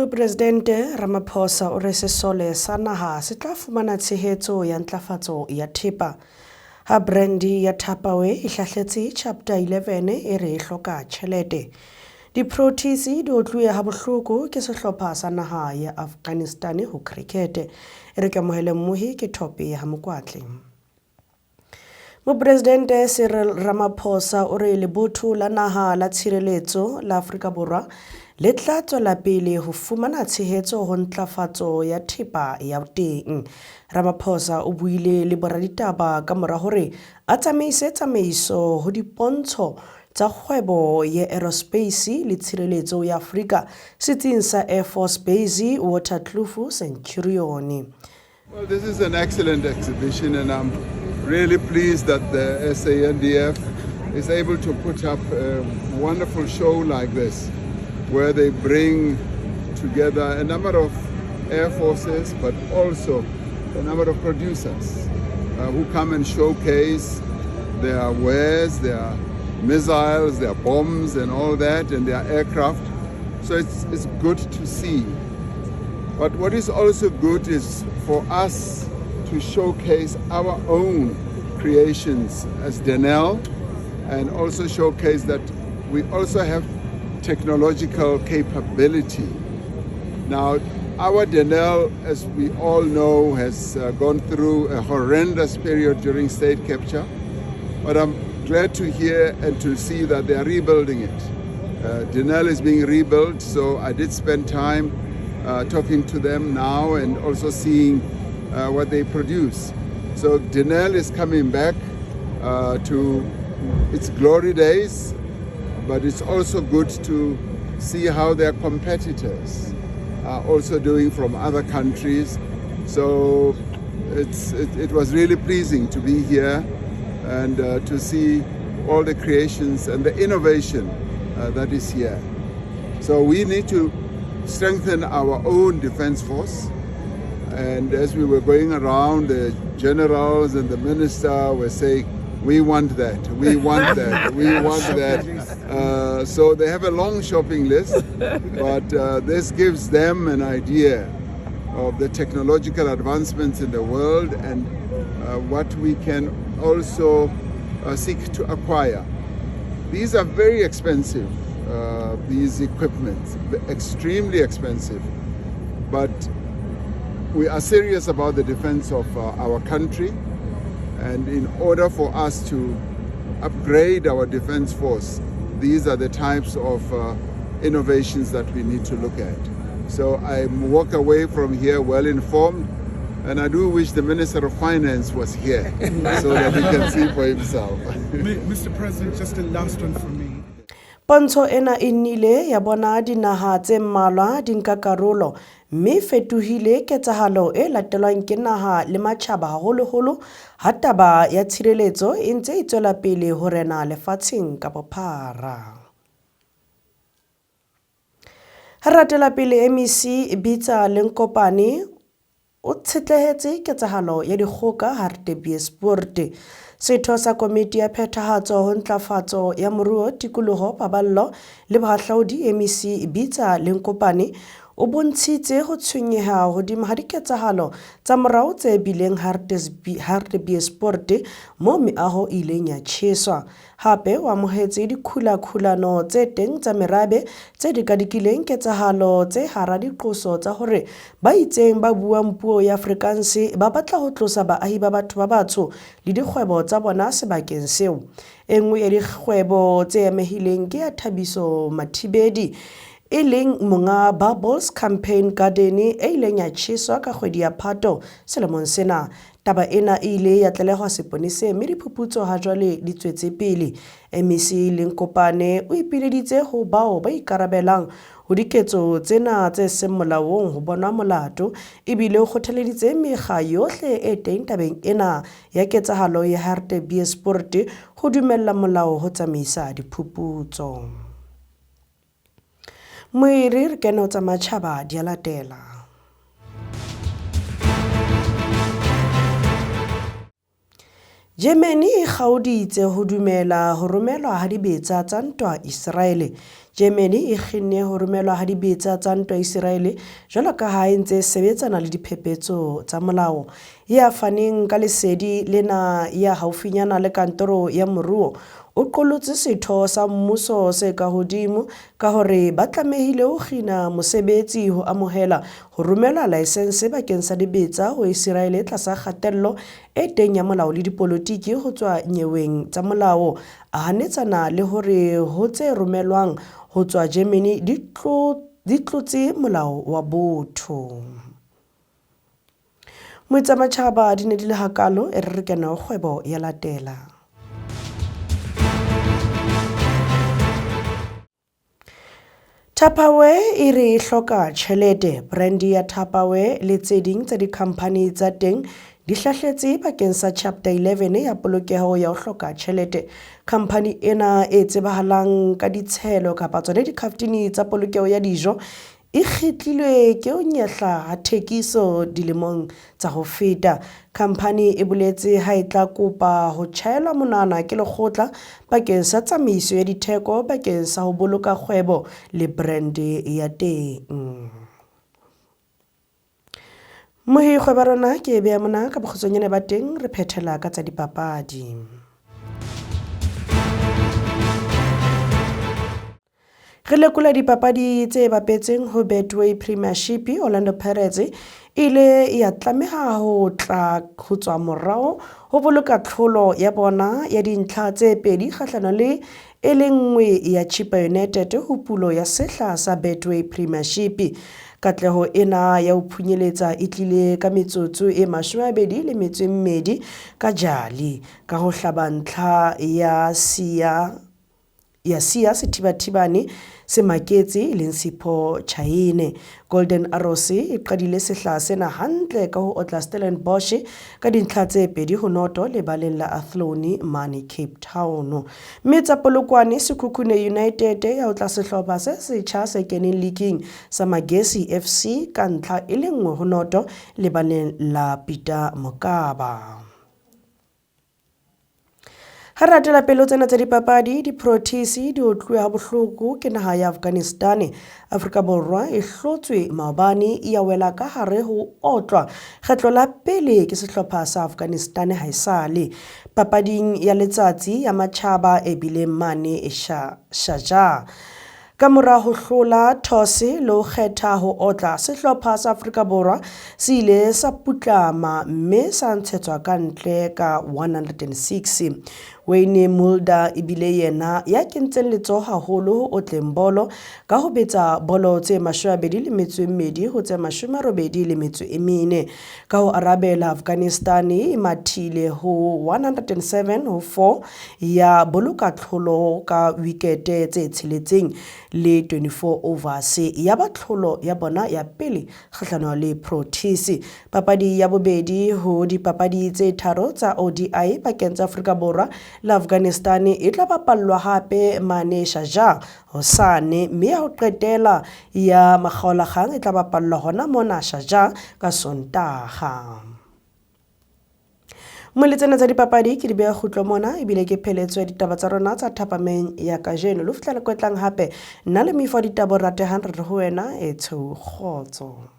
Mopresidente Ramaphosa o re sesole sa naha se tla fumana tshehetso ya ntlafatso ya thepa. Ha brandy ya Tupperware e hlahletse Chapter 11 e re e hloka tjhelete. Di-Proteas di otluwe habohloko ke sehlopha sa naha ya Afghanistan ho cricket. E re ke amohele mmohi ke Thope ya Mokwatle. Mopresidente Cyril Ramaphosa o re lebotho la naha la tshireletso la Afrika Borwa le tla tswela pele ho fumana tshehetso ho ntlafatso ya thepa ya teng. Ramaphosa o buile le boraditaba ka mora hore a tsamaise tsamaiso ho dipontsho tsa kgwebo ya aerospace le tshireletso ya Afrika setsing sa Air Force Base Waterkloof Centurion. Well, this is an excellent exhibition, and I'm really pleased that the SANDF is able to put up a wonderful show like this, where they bring together a number of air forces, but also a number of producers who come and showcase their wares, their missiles, their bombs and all that, and their aircraft. So it's good to see. But what is also good is for us to showcase our own creations as Denel, and also showcase that we also have technological capability. Now, our Denel, as we all know, has gone through a horrendous period during state capture, but I'm glad to hear and to see that they are rebuilding it. Denel is being rebuilt, so I did spend time talking to them now and also seeing what they produce. So Denel is coming back to its glory days, but it's also good to see how their competitors are also doing from other countries. So it was really pleasing to be here and to see all the creations and the innovation that is here. So we need to strengthen our own defense force. And as we were going around, the generals and the minister were saying, we want that, we want that, we want that. So they have a long shopping list, but this gives them an idea of the technological advancements in the world and what we can also seek to acquire. These are very expensive, these equipments, extremely expensive. But we are serious about the defense of our country, and in order for us to upgrade our defense force, these are the types of innovations that we need to look at. So I walk away from here well informed, and I do wish the Minister of Finance was here so that he can see for himself. Mr. President, just a last one from me. Pontsho ena e nnile ya bona dinaha tse mmalwa di nka karolo mme fetohile ketsahalo e latelwang ke naha le matjhaba haholoholo ha taba ya tshireletso e ntse e tswela pele ho rena lefatsheng ka bophara. Ha re ratela pele, MEC Bitsa Lenkopane o tshetlehetse ketsahalo ya dikgoka Hartbeespoort. Setho sa komiti ya phethahatso ho ntlafatso ya moruo, tikoloho, paballo le bohahlaudi MEC Bitsa Lenkopane o bontshitse ho tshwenyeha hodima ha diketsahalo tsa morao tse bileng Hartbeespoort moo meaho e ileng ya tjheswa. Hape o amohetse dikhulakhulano tse teng tsa merabe tse dikadikileng ketsahalo tse hara diqoso tsa hore ba itseng ba buang puo ya Afrikaans ba batla ho tlosa baahi ba batho ba batsho le dikgwebo tsa bona sebakeng seo. E nngwe ya dikgwebo tse amehileng ke ya Thabiso Mathibedi, e leng monga Bubbles Campaign Garden e ileng ya tjheswa ka kgwedi ya Phato selemong sena. Taba ena e ile ya tlalehwa seponeseng mme diphuputso ha jwale di tswetse pele. MEC Lenkopane o ipileditse ho bao ba ikarabelang ho diketso tsena tse seng molaong ho bonwa molato, ebile o kgothaleditse mekga yohle e teng tabeng ena ya ketsahalo ya Hartbeespoort ho dumella molao ho tsamaisa diphuputso. Moiri re kene ho tsa matjhaba di a latela. Germany e kgaoditse ho dumela ho romelwa ha dibetsa tsa ntwa Iseraele. Germany e kginne ho romelwa ha dibetsa tsa ntwa Iseraele jwalo ka ha e ntse e sebetsana le diphephetso tsa molao. Ya faneng ka lesedi lena ya haufinyana le kantoro ya moruo o qolotse setho sa mmuso se ka hodimo ka hore ba tlamehile ho kgina mosebetsi ho amohela ho romelwa laesense bakeng sa dibetsa ho Iseraele tlasa kgatello e teng ya molao le dipolotiki ho tswa nyeweng tsa molao, a hanetsana le hore ho tse romelwang ho tswa Germany di di tlotse molao wa botho. Moetsamatjhaba di ne di le hakalo e re re kena ho kgwebo ya latela. Tupperware e re e hloka tjhelete. Brand ya Tupperware le tse ding tsa dikhamphani tsa teng di hlahletse bakeng sa Chapter 11 ya polokeho ya ho hloka tjhelete. Khamphani ena e tsebahalang ka ditshelo kapa tsona dikhaftini tsa polokeho ya dijo e kgitlilwe ke ho nyehla ha thekiso dilemong tsa ho feta. Khamphani e boletse ha e tla kopa ho tjhaelwa monwana ke lekgotla bakeng sa tsamaiso ya ditheko bakeng sa ho boloka kgwebo le brand ya teng. Mohi kgwebo rona ke e beya mona ka bokgutshwanyane ba teng re phethela ka tsa dipapadi. Re lekola dipapadi tse bapetseng ho Betway Premiership, Orlando Pirates e ile ya tlameha ho tla ho tswa morao ho boloka tlholo ya bona ya dintlha tse pedi kgahlano le e le nngwe ya Chippa United ho pulo ya sehla sa Betway Premiership. Katleho ena ya ho phunyeletsa e tlile ka metsotso e 22 ka Jali ka ho hlaba ntlha ya siya ya siya sethibathibane se maketse e leng Sipho Chaine. Golden Arrows e qadile sehla sena hantle ka ho otla Stellenbosch ka dintlha tse 2-0 lebaleng la Athlone mane Cape Town. Mme tsa Polokwane Sekhukhune United ya otla sehlopha se setjha se keneng liking sa Magesi FC ka ntlha e le 1-0 lebaleng la Peter Mokaba. Ha re latela pelo tsena tsa dipapadi, di-Proteas di otluwe ha bohloko ke naha ya Afghanistan. Afrika Borwa e hlotswe maobane ya wela ka hare ho otlwa kgetlo la pele ke sehlopha sa Afghanistan haesale. Papading ya letsatsi ya matjhaba e bileng mane Sharjah. Ka mora ho hlola those le ho kgetha ho otla, sehlopha sa Afrika Borwa se ile sa putlama mme sa ntshetswa ka ntle ka 106. Wayne Mulder e bile yena ya kentseng letsoho haholo ho otleng bolo ka ho betsa bolo tse 22 ho tse 84. Ka ho arabela, Afghanistan e mathile ho 107 ho 4 ya boloka tlholo ka wikete tse tsheletseng le 24 overs ya ba tlholo ya bona ya pele kgahlano le Proteas. Papadi ya bobedi ho dipapadi tse tharo tsa ODI pakeng tsa Afrika Borwa le Afghanistan e tla bapallwa hape mane Sharjah hosane, mme ya ho qetela ya makgaolakgang e tla bapallwa hona mona Sharjah ka Sontaga. Mo le tsena tsa dipapadi ke di beha kgutlo mona ebile ke pheletso ya ditaba tsa rona tsa thapameng ya kajeno. Le ho fihla nako e tlang hape, nna le moifo wa ditaba o ratehang re re ho wena e tshweu kgotso.